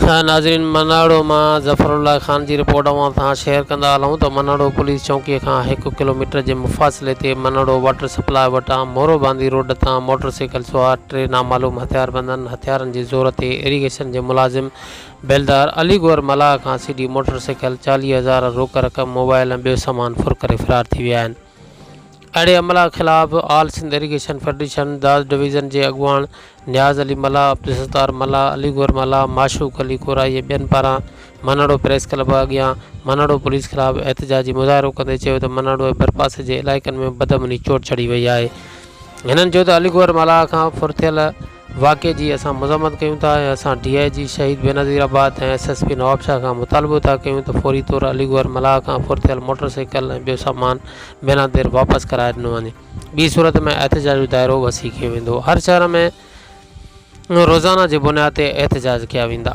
ناظرين مناڙو مان ظفر الله خان جي رپورٽ اوهان سان شيئر ڪندا هلون ته مناڙو پوليس چونڪي کان هڪ ڪلوميٽر جي مفاصلي تي مناڙو واٽر سپلاء وٽان مورو باندي روڊ تان موٽر سائيڪل سوار ٽي نامعلوم هٿياربندن هٿيارن جي زور تي ايريگيشن جي ملازم بيلدار علي گوهر ملاح کان سيڊي موٽر سائيڪل 40 هزار روڪ رقم موبائل ۽ ٻيو سامان ڦر ڪري فرار ٿي ويا آهن. اهڙي عمل خلاف آل سنڌ ايريگيشن فيڊريشن داد ڊويزن جي اڳواڻ نياز علي ملاح، عبدالستار ملاح، علي گوهر ملاح، معشوق علي ڪورائي ۽ ٻين پاران منهڙو پريس ڪلب اڳيان منهڙو پوليس خلاف احتجاجي مظاهرو ڪندي چيو ته منهڙو ۽ ڀرپاسي جي علائقن ۾ بدامني چوٽ چڙهي وئي آهي. هنن چيو ته علي گوهر ملاح کان ڦر ٿيل واقعي جي اسان مذمت ڪيون ٿا ۽ اسان ڊي I جي شهيد Benazirabad ۽ S S P Nawabshah کان مطالبو ٿا ڪيون ته فوري طور علي گوهر ملاح کان ڦر ٿيل موٽر سائيڪل ۽ ٻيو سامان بنا دير واپس ڪرائي ڏنو وڃي ٻي صورت ۾ احتجاج جو دائرو وسيع ڪيو ويندو هر شهر ۾ روزانه جي بنياد تي احتجاج ڪيا ويندا.